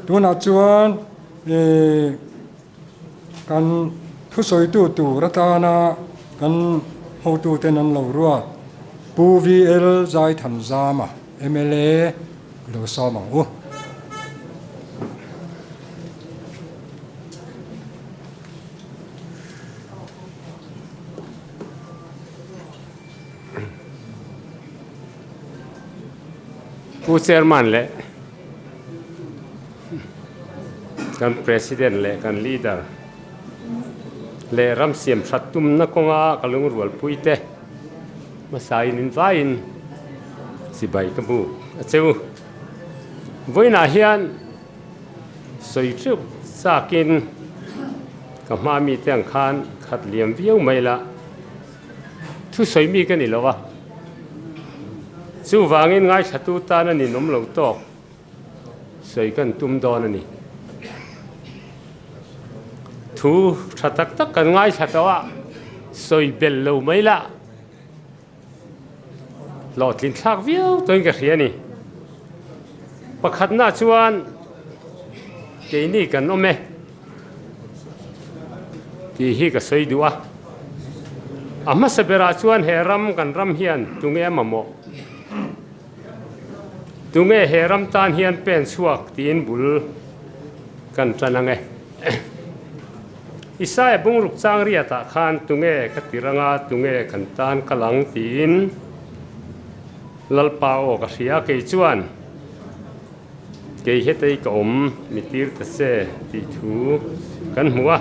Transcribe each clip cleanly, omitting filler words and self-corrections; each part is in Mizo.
Tunah chuan ih kan thusawitu tur atana kan hotuten an lo ruat Pu VL Zaithanzama, mla, i lo sawm ang u. Pu Chairman leh kan President leh kan Leader leh ram siam that tumna kawnga ka lungrualpui te hmasain in vaiin chibai ka hmu a che u. Vawiinah hian sawi teuh chakin ka hma mite ang khan khat liam viau mai la. Thusawi mi ka ni lo a, chuvangin ngaithlatu tan a ninawm lo tawk sawi kan tum dawn a ni. Thu tha tak tak kan ngaithla tawh a, sawi belh lo mai la, hlawhtlin thlak viau tawhin ka hria a ni. Pakhatna chuan keini kan awm e. Tih hi ka sawi duh a. A hmasa berah chuan he ram kan ram hian tunge a mamawh? Tunge he ram tan hian pen chhuak tiin bul kan tan ang e. Isaiah bungruk chang riatah khan tunge ka ti ranga tunge kan tan kal ang tiin Lalpa aw ka hria kei chuan. Kei hetei ka awm mi tir ta che tih thu kan hmu a.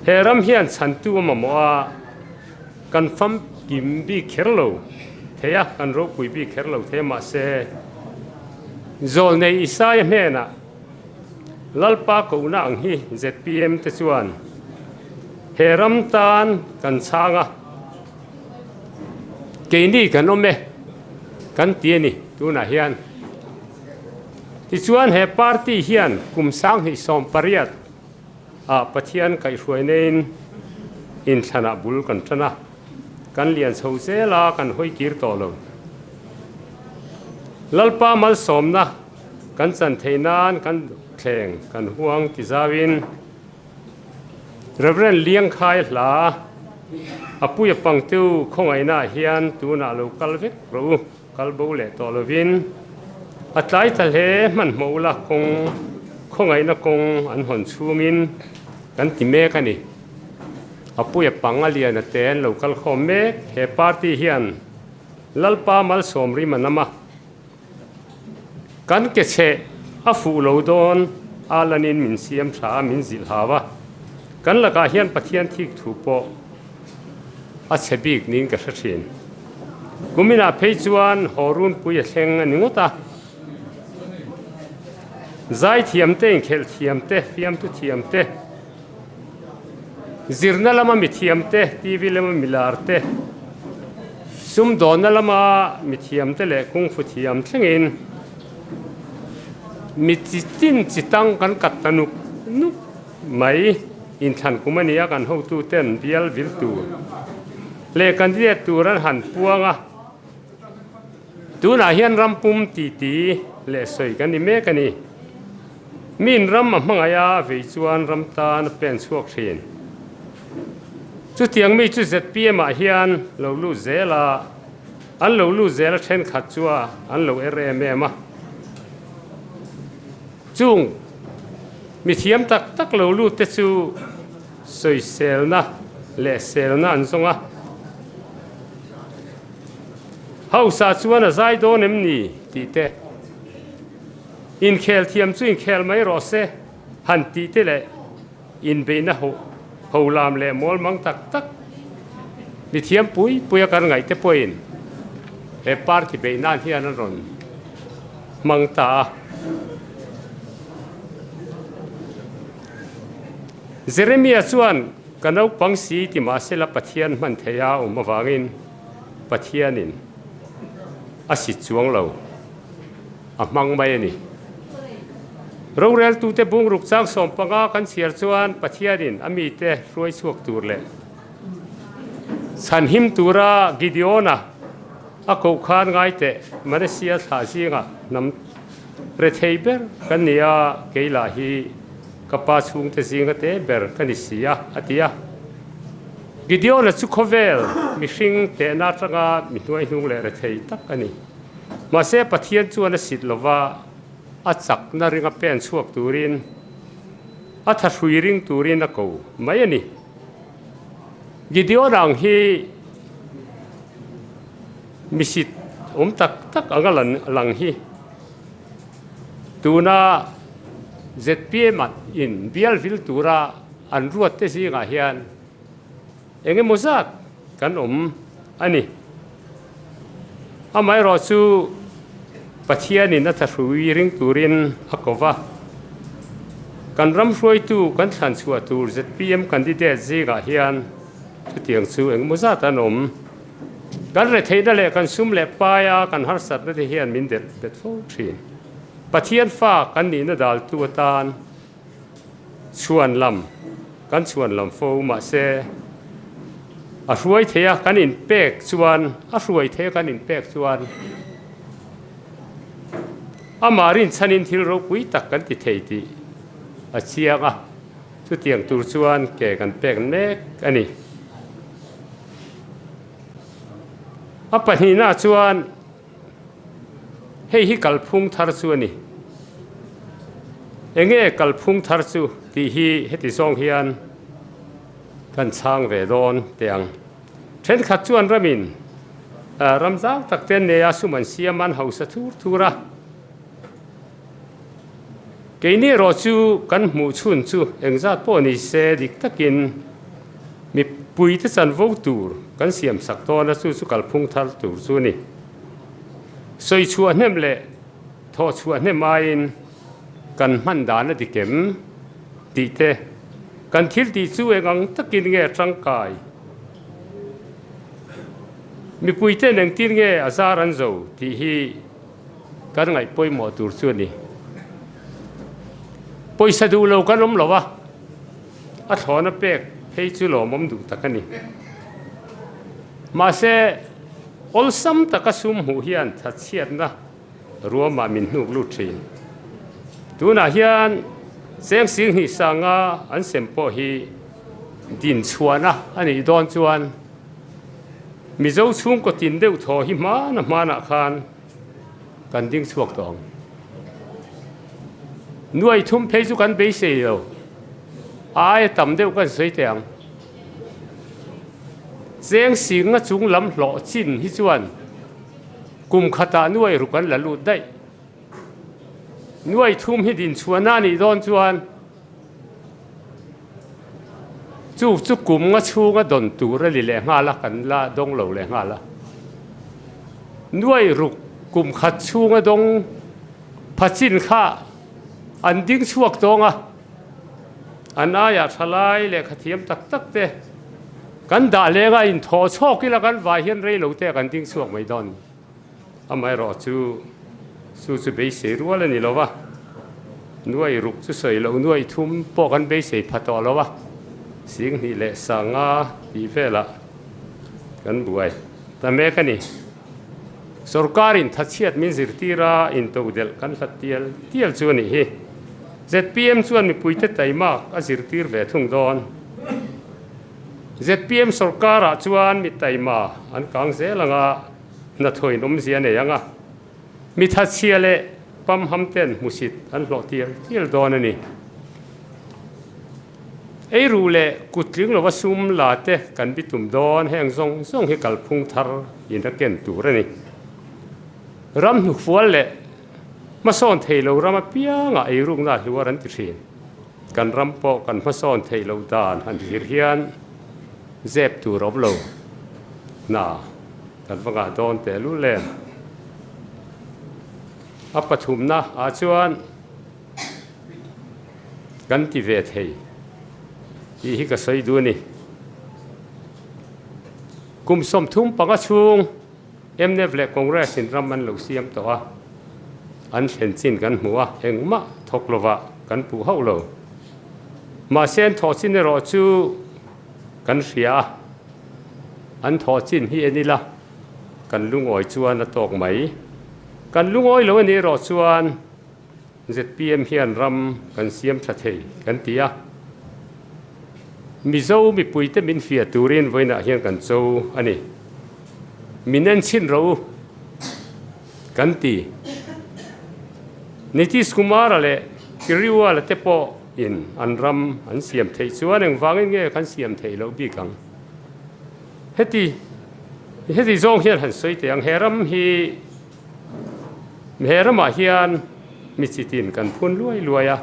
He ram hian chhantu a mamawh a, kan famkim bik kher lo thei a, kan ropui bik kher lo thei a, mahse Zawlnei Isaia hnenah Lalpa kohna ang hi zpm te chuan he ram tan kan chhang a. Keini kan awm e, kan ti a ni tunah hian. Tichuan he party hian kum 2018 ah Pathian kaihhruai neiin inthlanah bul kan tan a, kan lian chho zel a, kan hawi kir tawh lo. Lalpa malsawmna kan chan theih nan kan thleng kan huang ti zauin, Rev. Liangkhai hla a puia pangtu khawngaihnaah hian tunah lo kal vek rawh u, kal bo leh tawh lovin a tlai ta hle hmanhmawh ula kawng khawngaihna kawng an hawn chhungin kan ti mek a ni. A puia pang a lian a te an lo kal khawm mek, he party hian Lalpa malsawm rim a nam a. Kan ke chhe a fuh lo dawn a lanin min siam tha a, min zilh hau a. Kan lakah hian Pathian thik thu pawh a chhe bik niin ka hre thin. Kuminah phei chuan haw runpui a thleng a ni ngawt a. Zai thiam te, inkhelh thiam te, fiamtu thiam te, Zirna lama mithiamte, TV lama milarte, sumdawnna lama mithiamte leh kungfu thiam thlengin mi chi tin chi tang kan kat ta nuk nuk mai. Inthlan kum a ni a, kan hotuten bial vil tur leh candidate tur an han puang a. Tunah hian ram pum titi leh sawi kan ni mek a ni. Min ram a hmangaih a vei chuan ram tan a pen chhuak thin. Chutiang mi chu zpm ah hian lo lut zel a, an lo lut zel a thenkhat chu a an lo er em em a. Chung mi thiam tak tak lo lut te chu sawiselna leh selna an zawng a. Hausa chuan a zai dawn em ni tih te. Inkhel thiam chu inkhel mai rawh se han tih te leh inbeihna ho lam leh mawl mang tak tak mi thiam pui pui a kan ngaih te pawhin he party beih nan hian an rawn hmang ta a. Jeremia chuan ka naupang si ti mahsela Pathian hman thei a awm avangin Pathianin a sit chuang lo. A hmang mai a ni. Roreltute bungruk chang 15 kan chhiar chuan Pathianin a mite hruai chhuak tur leh chhanhim tura Gideona a koh khan ngai teh Manasia thlah zingah hnam Rethei ber kan ni a, kei lah hi ka pa chhungte zinga te ber ka ni si a, a ti a. Gideon-a chu khawvel mihring tehna atanga mi hnuaihnung leh rethei tak a ni. Mahse, Pathian chuan a sit lova, a chakna ringa pen chhuak turin, a thahrui ring turin a ko mai a ni. Gideon ang hi misit awm tak tak anga lang hi tuna zpm in bial vil tura an ruat te zingah hian eng emaw zat kan awm a ni. Amaherawh chu Pathianin a thahrui ring turin a ko va. Kan ram hruaitu kan thlan chhuah tur zpm candidate zingah hian chutiang chu engemaw zat an awm. Kan retheihna leh kan sum leh paia kan harsatna te hian min delh bet fo thin. Pathian fa kan nihna daltu atan chhuan lam kan chhuan lam fo mahse a hruai thei a kan inpek chuan a hruai thei a kan inpek chuan amah rinchhanin thil ropui tak kan ti thei tih a chiang a, chutiang tur chuan ke kan pek mek a ni. A pahnihna chuan. Hei hi kalphung thar chu a ni. Enge kalphung thar chu tih hi heti zawng hian kan chhang ve dawn teh ang. Thenkhat chuan ramin ram zau tak te an nei a, sum an siam a, an hausa thur thur a. Keini erawh chu kan hmuh chhun chu engzat pawh ni se dik takin mipuite chanvo tur kan siam sak dawn a, chu chu kalphung thar tur chu a ni. Sawi chhuah hnem leh thawh chhuah hnem aiin kan hman dan a dik em tih te, kan thil tih chu eng ang takin nge tangkai, mipuite'n engtin nge a zar an zo tih hi Kan ngaih pawimawh tur chu a ni. Pawisa duh lo kan awm lo a, a thlawna pek phei chu lawmawm duh tak a ni. Mahse, awlsam taka sum hmuh hian thatchhiatna ruamah min hnuk lut thin. Tunah hian cheng singhnih sanga an sem pawh hi dinchhuahna a nih dawn chuan Mizo chhungkaw tin deuh thaw hi hmana hmanah khan kan ding chhuak tawh ang. Nuai thum phei chu kan beisei lo. A aia tam deuh kan sawi teh ang. Cheng singa chung lam hlawh chin hi chuan kum khatah nuai ruk an la lut daih. Nuai thum hi din chhuahna a nih dawn chuan Chu chu kum nga chhunga dawn tur a ni leh nghal a, kan la dawng lo leh nghal a. Nuai ruk kum khat chhunga dawng pha chin kha an ding chhuak tawng a, an aiah thalai lehkha thiam tak tak te kan dah leng a, inthawh chhawk ila kan vai hian rei lo te kan ding chhuak mai dawn. Amaherawh chu chu chu beisei rual a ni lo va, nuai ruk chu sawi loh nuai thum pawh kan beisei pha tawh lo va, Singhnih leh Sanga tih velah kan buai ta mek a ni. Sorkarin thachhiat min zirtir a, intodelh kan hlat tial tial chu a nih hi. Zpm chuan mipuite taimak a zirtir ve thung dawn. Zpm sorkarah chuan mi taima an kang zel ang a, hnathawin awmzia nei ang a, mi thatchhia leh pamham ten hmusit an hlawh tial tial dawn a ni. Eiru leh kuttling lova sum la te kan bitum dawn heng zawng zawng hi kalphung thar in a ken tur a ni. Ram hnufual leh hmasawn thei lo ram apiangah eirukna hluar an ti thin. Kan ram pawh kan hmasawn theih loh dan han thlir hian zep tur awm lo hna kan va ngah dawn teh lul em. A pathumna ah chuan kan ti ve thei tih hi ka sawi duh a ni. Kum 35 chhung mnf leh Congress in ram an lo siam tawh a, an thlen chin kan hmu a, engmah thawk lovah kan puh hauh lo. Mahse an thawh chin erawh chu kan hria a, an thawh chin hi en ila kan lungawi chuan a tawk mai. Kan lungawi lo a nih erawh chuan Zpm hian ram kan siam tha thei kan ti a. Mizo mipuite min fiah turin vawiinah hian kan cho a ni. Min en chhin ro u kan ti. Nitish Kumar-a leh Kejriwal-a te pawh in an ram an siam theih chuan engvangin nge kan siam theih loh bik ang? Heti heti zawng hian han sawi teh ang, he ram hi he ramah hian mi chitin kan phun luai luai a,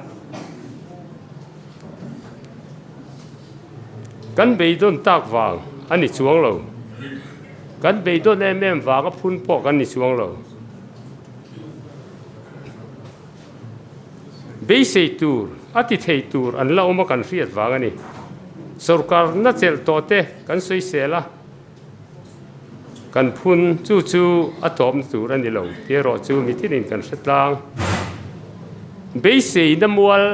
kan beidawn tak vang a ni chuang lo, kan beidawn em em vang a phun pawh kan ni chuang lo. Beisei tur, a ti thei tur an la awm a kan hriat vang a ni. Sorkar na chelh tawh te kan sawisel a, kan phun chu chu a tawpna tur a ni lo tih erawh chu mitinin kan hre tlang. Beiseina mual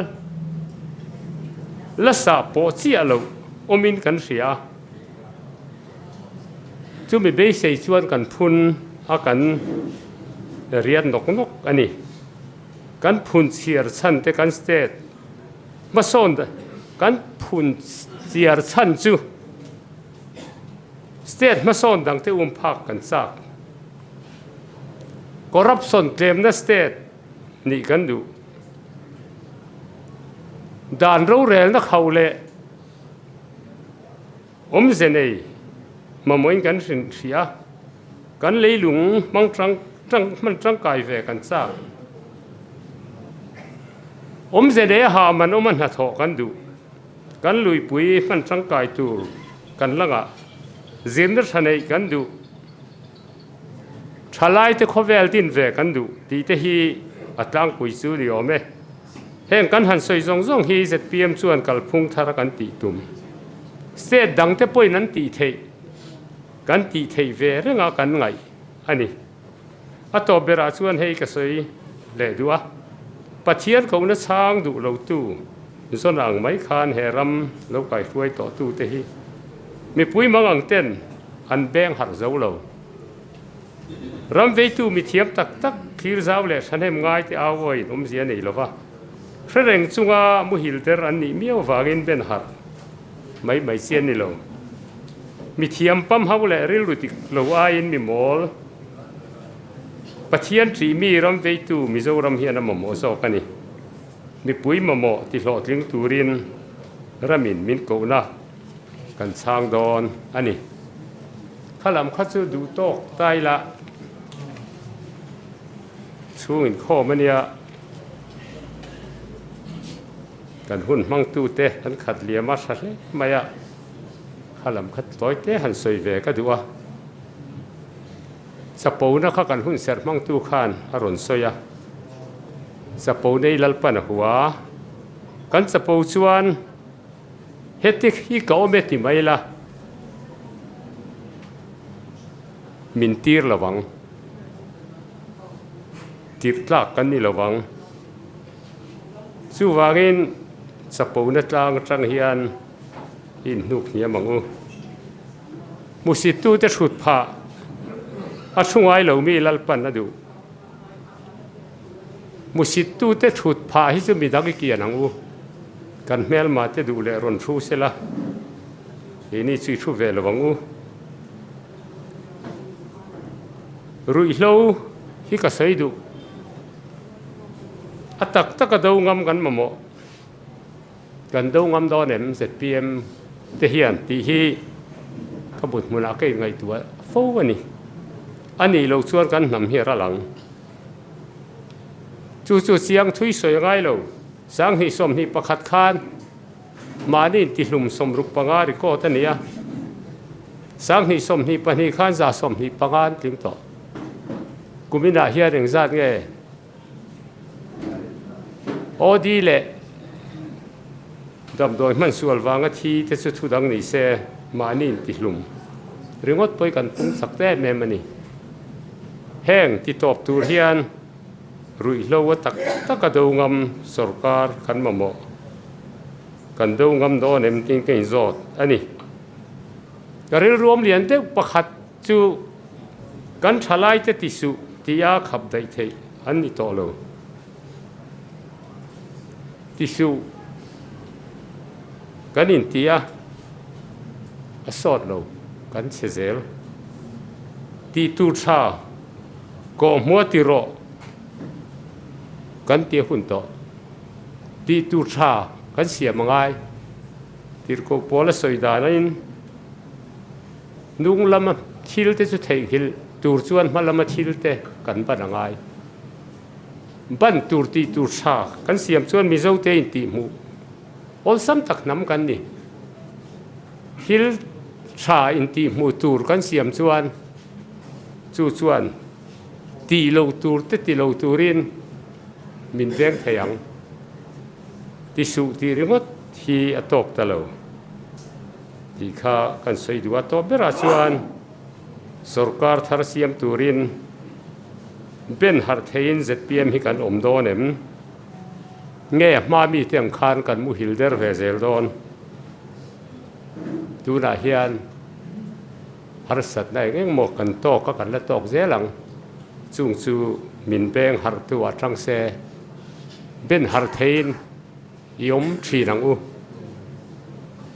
la sah pawh chiah loh awmin kan hria a, chumi beisei chuan kan phun a kan riat nawk nawk a ni. Kan phun chhiar chhan te kan state hmasawn kan phun chhiar chhan chu state hmasawn dang te um phak kan chak. Corruption tlemna state nih kan duh. Dan rorelna khauh leh Awmze nei mamawhin kan hrin hria a, kan leilung hmang tang tang hman tangkai ve kan chak. Awmze nei a hah man awm a hnathawh kan duh. Kan luipui hman tangkai tur kan langah zirna tha neih kan duh. Thalaite khawvel din ve kan duh tih te hi a tlangpui chu ni awm e. Heng kan han sawi zawng zawng hi zpm chuan kalphung thar kan tih tum. State dangte pawhin an tih theih, kan tih theih ve renga kan ngaih a ni. A tawp berah chuan hei ka sawi leh duh a, Pathian kohna chhang duh lotu zawn ang mai khan he ram lo kaihruai tawhtute hi mipui mang ang ten an beng harh zo lo. Ram veitu mithiam tak tak thlir zau leh thahnem ngai te au awiin awmzia nei lova, hre reng chunga muhil der an nih miau vangin ben harh mai mai chi an ni lo. Mithiam pam ho leh rilru dik lo aiin mi mawl Pathian ṭih mi ram veitu Mizoram hian a mamawh zawk a ni. Mipui mamawh ti hlawhtling turin ramin min kohna kan chhang dawn a ni. Kha lam kha chu duh tawk ta ila chhung inkhawm a nia. Kan hun hmangtute an khat liam a hra hle mai a, kha lam kha tawi te han sawi ve ka duh a. Chapona kha kan hun serh hmangtu khan a rawn sawi a, chapo nei Lalpan a hua. Kan chapo chuan Heti hi ka awm e ti mai la, min tir lo vang. Tirh tlak kan ni lo vang. Chuvangin chapona tlang atang hian inhnuk hniam ang u. Hmusittute hrut phah a thu ngai lo mi Lalpan a duh. Hmusittute thut phah hi chu midang i kian ang u. Kan hmelma te duh leh rawn thu sela, keini chu i thu ve lo ang u. Ruihhlo hi ka sawi duh. A tak taka do ngam kan mamawh. Kan do ngam dawn em zpm te hian tih hi ka but hmunah ka inngaihtuah fo a ni. A nih loh chuan kan hnam hi a ral ang. Chu chu chiang thui sawi a ngai lo. Sanghnih 21 khan mahni intihlum 65 record a ni a. Sanghnih 22 khan 125 an tling tawh. Kuminah hian engzat nge? OD leh damdawi hman sual vanga thi te chu thu dang ni se mahni intihlum ringawt pawh hi kan pung chak em em a ni. Heng ti tawp tur hian ruihhlo a tak tak a do ngam sorkar kan mamawh kan do ngam dawn em tiin ka inzawt a ni. Ka rilruam lian deuh pakhat chu kan thalaite ti suh tia khap daih theih an ni tawh lo. Ti suh kan inti a, a sawt lo kan chhe zel. Tih tur tha kawhhmuh a ti rawh kan ti a hun tawh. Tih tur tha kan siam a ngai. Tirhkoh pawl a sawi danin hnung lama thil te chu theihnghilh tur chuan hma lama thil te kan ban a ngai. Ban tur tih tur tha kan siam chuan Mizote intihhmuh awlsam tak hnam kan ni. Thil tha intihhmuh tur kan siam chuan chu chuan tih lo tur te ti lo turin min veng thei ang. Ti suh tih ringawt hi a tawk ta lo tih kha kan sawi duh a. Tawp berah chuan sorkar thar siam turin Ben harh theiin zpm hi kan awm dawn em? Nge a hma mite ang khan kan muhil der ve zel dawn? Tunah hian harsatna eng eng maw kan tawk a, kan la tawk zel ang. Chung chu min beng harhtu ah tang se ben harh theiin i awm thin ang u.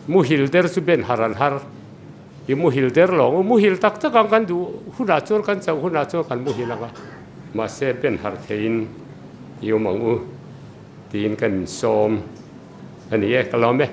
Muhil der chu ben harh an har. I muhil der lo ang u, muhil tak tak ang kan duh hunah chuan kan chauh hunah chuan kan muhil ang a, mahse ben harh theiin i awm ang u tiin kan insawm a ni e, ka lawm e.